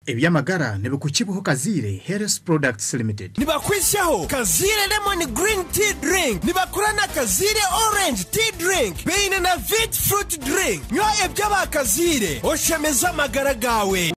Ebyamagara nebikukibuho Kaziire Health Products Limited. Nibakwishaho Kaziire Lemon Green Tea Drink, nibakura na Kaziire Orange Tea Drink, beine na Vit Fruit Drink. Nywa ebyaba Kaziire, oshemeza amagara gawe.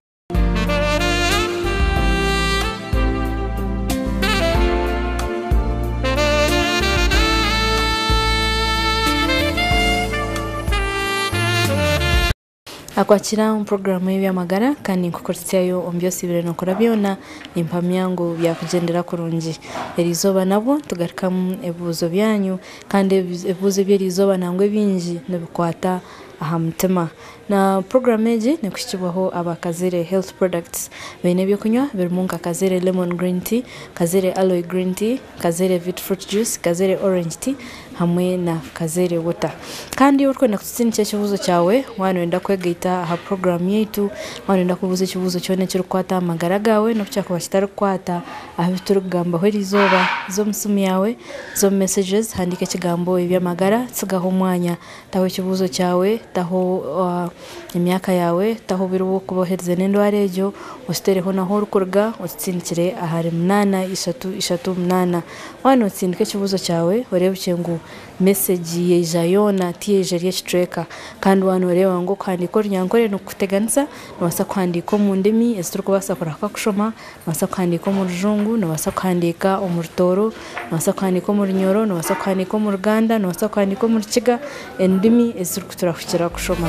Akwakira mu programu y'ebyamagara kandi nkukoretsyayo ombyosibire nokora byona nimpamya ngu byakugendera kurungi. Erizoba nabwo tugarukamu ebibuzo byanyu kandi ebibuzo by'erizoba nangwe bingi nibikwata aha mutima. Na programu egi nikushikibwaho abakazire Health Products bene ebyokunywa birimu nka Kaziire Lemon Green Tea, Kaziire Aloe Green Tea, Kaziire Vit Fruit Juice, Kaziire Orange Tea hamwe na Kaziire Water. Kandi orikwenda kututsindikira ekibuzo kyawe wanwenda kwegaita aha programu yaitu, wanwenda kubuuza ekibuzo kyona ekirikukwata aha magara gawe n'okukyakuba kitarikukwata aha biturikugambaho eriizooba, z'omu simu yawe, z'omu messages, handika ekigambo ebyamagara, tsigaho omwanya, taho ekibuzo kyawe, taho emyaka yawe, taho obwire bw'okuba oherize n'endwara egyo, okitereho naho orikuruga okitsindikire ahari 8 3 3 8. Waaba notsindika ekibuzo kyawe oreebukye ngu message yeija yoona tiyeija eri ekicweka, kandi waaba noreeba ngu okuhandiika orunyankore nikukuteganisa, nobaasa kuhandiika omu ndimi eziturikubaasa kurahika kushoma, nobaasa kuhandiika omu rujungu, nobaasa kuhandiika omu rutooro, nobaasa kuhandiika omu runyoro, nobaasa kuhandiika omu ruganda, nobaasa kuhandiika omu rukiga, endimi ezirikuturahukira kushoma.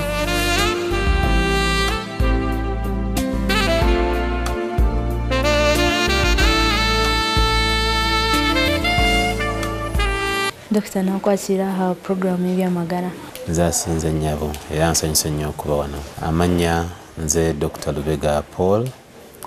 Dokita, nakwakira aha programu y'ebyamagara. Nzasinze nnyabo era nsanyuse nnyo okuba wano. Amannya nze Dr. Lubega Paul,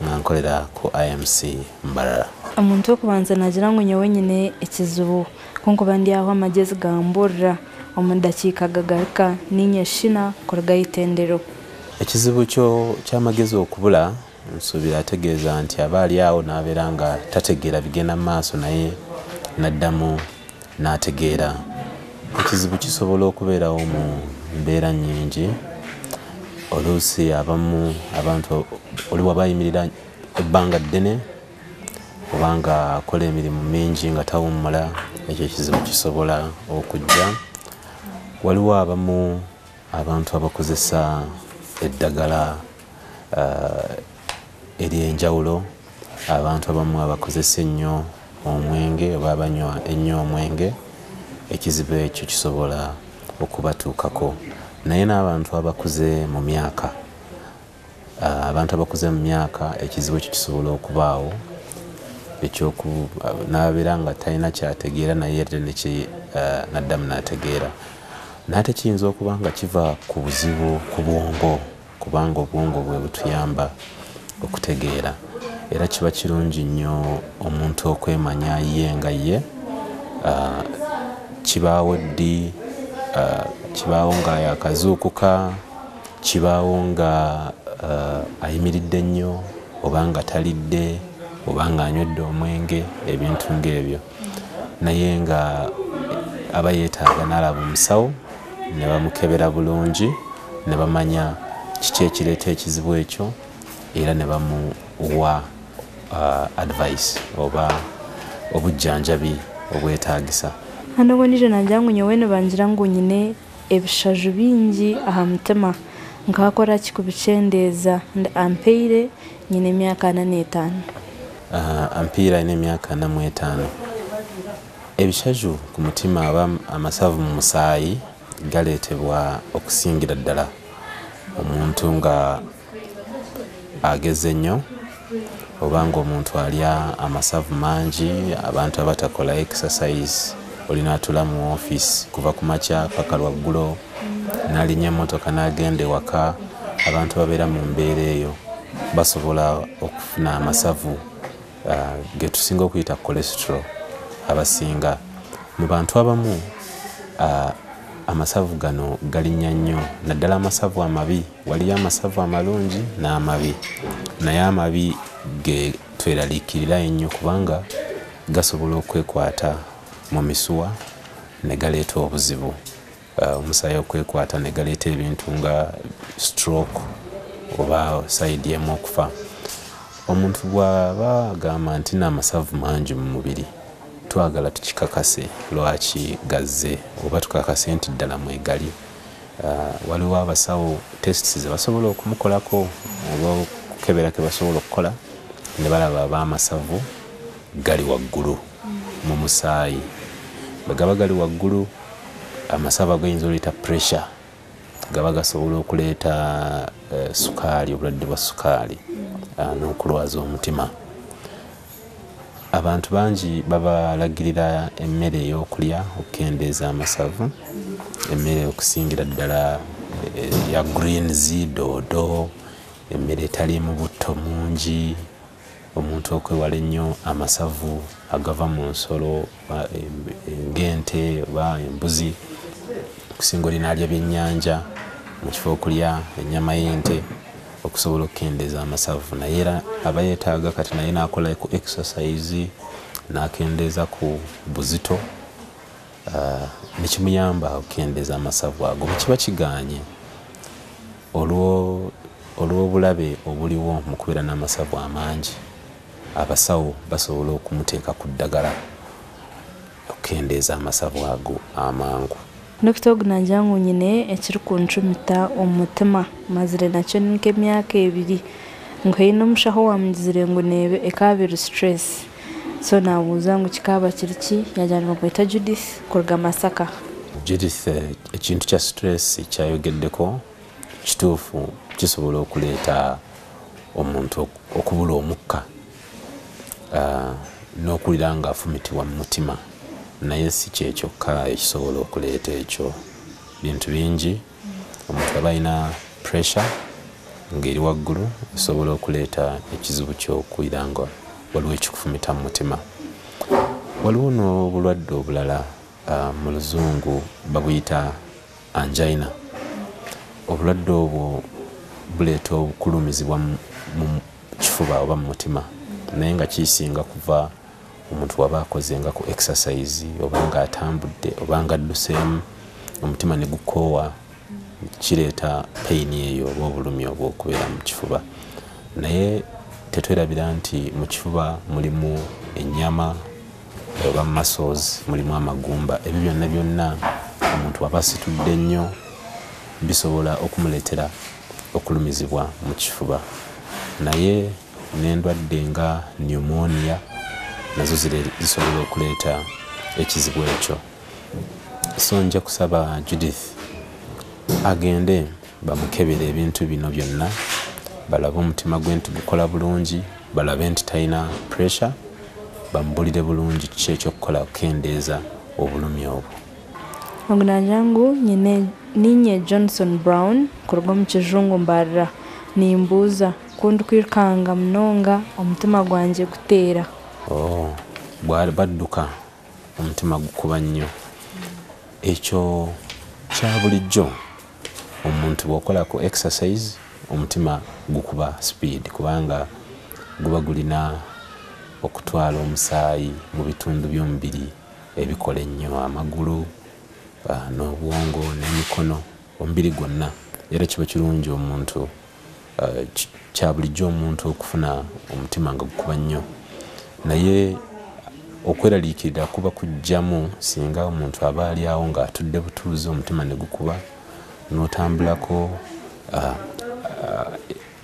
nga nkolera ku IMC Mbarara. Omuntu okubanza nagira ngu nyowe nyine ekizibu kunkuba ndi aho amagezi gamburira omu dakiika gagaruka ninyeshina kuruga itendero. Ekizibu kyo ky'amagezi okubula, nsuubira ategeeza nti aba ali awo n'abeera nga tategeera bigenda mu maaso naye n'addamu n'ategeera. Ekizibu kisobola okubeerawo mu mbeera nnyingi. Oluusi abamu abantu oli waba ayimirira ebbanga ddene obanga akola emirimu mingi nga tawummula, ekyo ekizibu kisobola okujja. Waliwo abamu abantu abakozesa eddagala ery'enjawulo, abantu abamu abakozesa ennyo omwenge oba abanywa ennyo omwenge, ekizibu ekyo kisobola okubatuukako. Naye n'abantu abakuze mu myaka, abantu abakuze mu myaka ekizibu ekyo kisobola okubaawo, ekyoku n'abeera nga talina kyategeera naye ate n'addamu n'ategeera. Naye ate kiyinza okuba nga kiva ku buzibu ku bwongo, kubanga obwongo bwe butuyamba okutegeera. Era kiba kirungi nnyo omuntu okwemanya ye nga ye, kibaawo ddi, kibaawo nga yakazuukuka, kibaawo nga ayimiridde nnyo oba nga talidde oba nga anywedde omwenge, ebintu ng'ebyo. Naye nga aba yeetaaga n'alaba omusawo ne bamukebera bulungi ne bamanya kiki ekireeta ekizibu ekyo, era ne bamuwa advice oba obujjanjabi obwetaagisa. Hano obu ondiijo nagira ngu nyowe nibangira ngu nyine ebishaju bingi aha mutima, nkakora ki kubikyendeeza? Ampeire, nyine emyaka 45. Ampiire alina emyaka 45. Ebishaju ku mutima aba amasavu mu musaayi galeetebwa okusingira ddala omuntu nga ageze nnyo oba ng'omuntu alya amasavu mangi, abantu abatakola exercise, olina atula mu office kuva ku makya paka lwaggulo n'alinnya emmotoka n'agenda ewaka. Abantu babeera mu mbeera eyo basobola okufuna amasavu ge tusinga okuyita cholesterol abasinga. Mu bantu abamu amasavu gano galinnya nnyo, naddala amasavu amabi. Waliyo amasavu amalungi n'amabi, naye amabi ge tweraliikirira ennyo kubanga gasobola okwekwata mu misuwa ne galeeta obuzibu, omusaayi okwekwata ne galeeta ebintu nga stroke oba side emu okufa. Omuntu bw'aba agamba nti n'amasavu mangi mu mubiri, twagala tukikakase lwaki gazze oba tukakase nti ddala mwegali. Waliwo abasawo tests ze basobola okumukolako oba okukebera ke basobola okukola ne balaba aba amasavu gali waggulu mu musaayi. Bwe gaba gali waggulu, amasavu agayinza oleeta pressure, gaba gasobola okuleeta sukaali, obulwadde bwa sukaali n'okulwaza omutima. Abantu bangi babalagirira emmere ey'okulya okukendeeza amasavu, emmere okusingira ddala ya greens, doodo, emmere etaliimu butto mungi, omuntu okwewala ennyo amasavu agava mu nsolo ng'ente oba embuzi, okusinga oli n'alya byennyanja mu kifo okulya ennyama y'ente okusobola okukendeeza amasavu. Naye era aba yeetaaga kati naye n'akola ku exercise, n'akendeeza ku buzito, nekimuyamba okukendeeza amasavu ago. Bwe kiba kigaanye olw'obulabe obuliwo mu kubeera n'amasavu amangi, abasawo basobola okumuteeka ku ddagala okukendeeza amasavu ago amangu. Dokita ogu nagira ngu nyine ekirikuncumita omutima, mazire nakyo nk'emyaka 2, ngu n'omushaho wamugizire ngu neebe ekaabiri stress. So nabuuza ngu kikaaba kiri ki, yagira ngu bamweta Judith kuruga Masaka. Judith, ekintu kya stress kyayogeddeko kituufu, kisobola okuleeta omuntu okubula omukka n'okuwulira ng'afumitibwa mu mutima. Naye si kyekyokka ekisobola okuleeta ekyo, bintu bingi. Omuntu aba alina pressure ng'eri waggulu, esobola okuleeta ekizibu ky'okuwulira nga waliwo ekikufumita mu mutima. Waliwo n'obulwadde obulala, mu Luzungu babuyita angina. Obulwadde obwo buleeta okulumizibwa mu kifuba oba mu mutima, naye nga kisinga kuva omuntu waba akoze nga ku exercise oba ng'atambudde oba ng'adduseemu, omutima ne gukoowa, kireeta pain eyo oba obulumi obw'okubeera mu kifuba. Naye tetwerabira nti mu kifuba mulimu ennyama oba muscles, mulimu amagumba. Ebyo byonna byonna omuntu waba asitudde nnyo bisobola okumuleetera okulumizibwa mu kifuba. Naye n'endwadde nga pneumonia nazo zisobola okuleeta ekizibu ekyo. So nja kusaba Judith agende bamukebere ebintu bino byonna, balabe omutima gwe nti gukola bulungi, balabe nti talina pressure, bamubulire bulungi kiki ekyokukola okukendeeza obulumi obwo. Ogu nagira ngu ninye Johnson Brown kuruga omu Kijungu Mbarara, nimbuuza ku ndikwirukanga munonga omutima gwangye guteera. Oh, badduka omutima gukuba nnyo. Ekyo kya bulijjo, omuntu bw'okolako exercise omutima gukuba speed, kubanga guba gulina okutwala omusaayi mu bitundu by'omubiri ebikola ennyo, amagulu n'obwongo n'emikono, omubiri gwonna. Era kiba kirungi omuntu, kya bulijjo omuntu okufuna omutima nga gukuba nnyo. Naye okweraliikirira kuba kujjamu singa omuntu aba ali awo ng'atudde butuuzi omutima ne gukuba, n'otambulako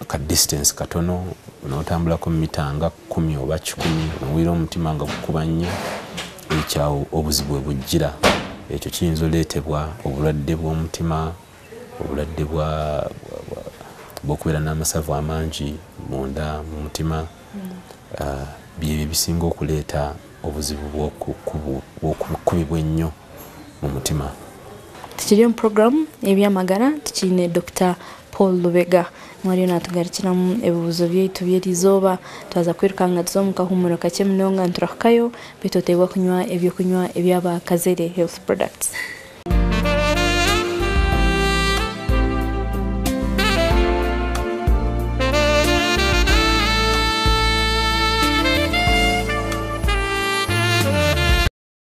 ka distance katono, n'otambulako mita nga 10 oba 100, n'owulira omutima nga gukuba nnyo, ekyawo obuzibu bwe bujjira. Ekyo kiyinza oleetebwa obulwadde bw'omutima, obulwadde bw'okubeera n'amasavu amangi munda mu mutima. Byebyo ebisinga okuleeta obuzibu bw'okukubibwa ennyo mu mutima. Tukiri omu program ebyamagara, tukiine Dr. Paul Lubega mwariyo natugarukiramu ebibuuzo byaitu by'erizooba. Twaza kwirukanga tuza omu kahumuro kakye munonga, niturahukayo, beitu oteebwa kunywa ebyokunywa ebyaba Kazere Health Products.